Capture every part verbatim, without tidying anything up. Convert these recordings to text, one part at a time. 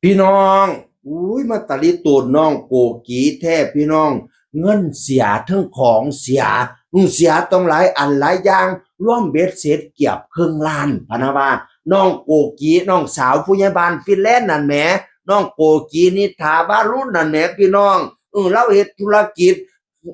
พี่น้อง อุ้ย มาตะลิโตนน้องโกกีแท้พี่น้อง เงินเสียเทิงของเสีย อืม เสียต้องหลายอันหลายอย่าง รวมเบ็ดเสร็จเกือบครึ่งล้านพะนะว่า น้องโกกี น้องสาวผู้ใหญ่บ้านฟินแลนด์นั่นแหม น้องโกกีนิษฐาวารุณนั่นแหมพี่น้อง เออ ลาวเฮ็ดธุรกิจ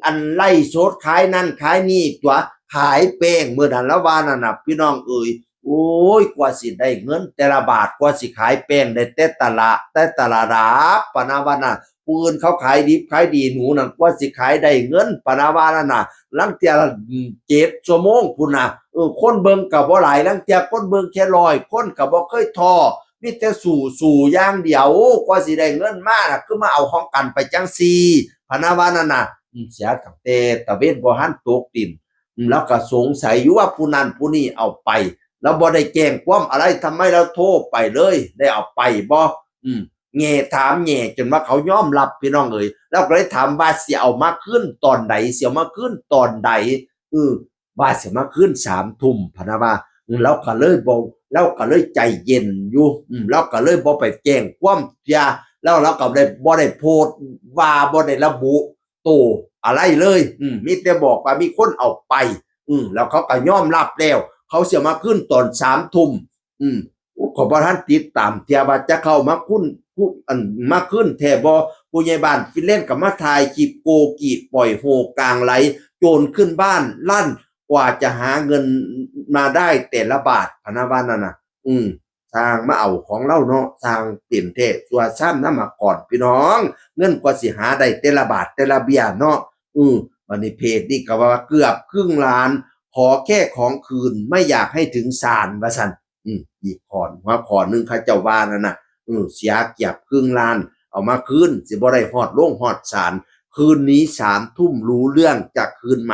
อันไลฟ์สดขายนั่นขายนี่ตั๋ว ขายแป้งมื้อนั้นลาวว่านั่นน่ะ พี่น้องเอ๋ย โอ้ย กว่าสิได้เงินแต่ละบาท กว่าสิขายแป้งได้แต่ตะละ แต่ตะละดาบ ปะนะว่าน่ะ ผู้อื่นเขาขายดิบขายดี หนูนั่นกว่าสิขายได้เงิน ปะนะว่านั่นน่ะ ลางเทื่อเจ็ดชั่วโมงพุ้นน่ะ เออ คนเบิ่งก็บ่หลาย ลางเทื่อคนเบิ่งแค่ร้อยคนก็บ่เคยท้อ มีแต่สู้ สู้อย่างเดียว กว่าสิได้เงินมาน่ะ คือมาเอาของกันไปจั่งซี้ พะนะว่านั่นน่ะ อืม เสียตั้งแต่ตะเว็นบ่ทันตกดิน อืม แล้วก็สงสัยอยู่ว่าผู้นั้นผู้นี้เอาไป แล้วบ่ได้แจ้งความอะไร ทำไมเราโทรไปเลย ได้เอาไปบ่ อืม แหย่ถามแหย่จนว่าเขายอมรับพี่น้องเอ๋ย เราก็เลยถามว่าสิเอามาคืนตอนใด สิเอามาคืนตอนใด อืม ว่าสิมาคืนสามทุ่มพะนะว่า อืม เราก็เลยบ่ เราก็เลยใจเย็นอยู่ อืม เราก็เลยบ่ไปแจ้งความเสีย แล้วเราก็ได้ บ่ได้โพสต์ว่า บ่ได้ระบุโตอะไรเลย อืม มีแต่บอกว่ามีคนเอาไป อืม แล้วเขาก็ยอมรับแล้ว เขาสิมาคืนตอนสามทุ่ม อืม โอ้ ข้อยบ่ทันติดตามเทื่อว่าจะเข้ามาคุณ ผู้ อัน มาคืนแท้บ่ ผู้ใหญ่บ้านฟินแลนด์ก็มาถ่ายคลิปโกกิปล่อยโฮกลางไหล โจรขึ้นบ้านลั่น กว่าจะหาเงินมาได้แต่ละบาท พะนะว่านั่นน่ะ อืม สร้างมาเอาของเราเนาะ สร้างเป็นแท้ ซั่วซ้ำนำมาก่อนพี่น้อง เงินกว่าสิหาได้แต่ละบาทแต่ละเบี้ยเนาะ อืม บัดนี้เพจนี่ก็ว่าเกือบครึ่งล้าน ขอแค่ของคืน ไม่อยากให้ถึงศาล ว่าซั่น อืม อีกข้อ หัวข้อหนึ่งเขาเจ้าว่านั่นน่ะ อืม เสียเกือบครึ่งล้าน เอามาคืน สิบ่ได้ฮอดโรงฮอดศาล คืนนี้สามทุ่มรู้เรื่อง จะคืนไหม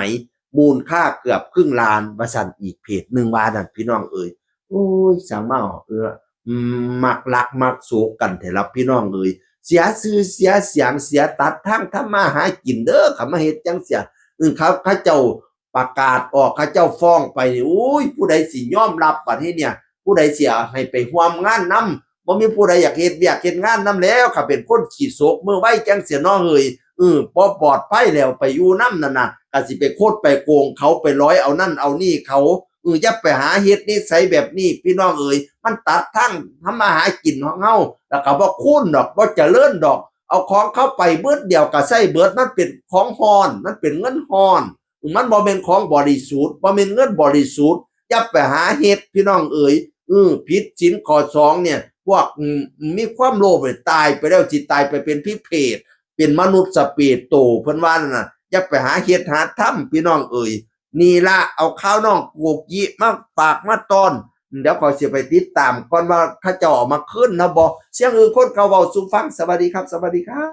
มูลค่าเกือบครึ่งล้าน ว่าซั่น อีกเพจหนึ่งว่านั่นพี่น้องเอ๋ย โอ้ย สร้างมาเออ อืม มักลักมักโศกกันแท้ละพี่น้องเอ๋ย เสียชื่อเสียเสียง เสียตัดทางทำมาหากินเด้อ คันมาเฮ็ดจั่งซี้ อืม เขา เขาเจ้า ประกาศออก เขาเจ้าฟ้องไปนี่ โอ้ย ผู้ใดสิยอมรับบัดนี้เนี่ย ผู้ใดสิให้ไปร่วมงานนำ บ่มีผู้ใดอยากเฮ็ดเวียกเฮ็ดงานนำแล้ว คันเป็นคนขี้โศกมือไวจั่งซี้เนาะเฮ้ย เออ บ่ปลอดภัยแล้ว ไปอยู่นำนั่นน่ะ ก็สิไปคดไปโกงเขา ไปหลอยเอานั่นเอานี่เขา เออ อย่าไปหาเฮ็ดนิสัยแบบนี้ พี่น้องเอ๋ย มันตัดทางทำมาหากินของเฮา แล้วก็บ่คูณดอก บ่เจริญดอก เอาของเขาไปเบิดเดียวก็ใช้เบิด มันเป็นของฮ้อน มันเป็นเงินฮ้อน มันบ่แม่นของบริสุทธิ์ บ่แม่นเงินบริสุทธิ์ อย่าไปหาเฮ็ดพี่น้องเอ๋ย เออ ผิดศีลข้อสองเนี่ย พวก อืม มีความโลภเนี่ย ตายไปแล้วสิตายไปเป็นผีเปรต เป็นมนุษย์สเปรตโต เพิ่นว่านั่นน่ะ อย่าไปหาเฮ็ดหาทำพี่น้องเอ๋ย นี่ละ เอาข่าวน้องโกกิมาฝากมาต้อน เดี๋ยวข้อยสิไปติดตามก่อนว่าเขาเจ้าเอามาคืนนะบ่ เสียงอื่นคนเขาเว้าสู่ฟัง สวัสดีครับ สวัสดีครับ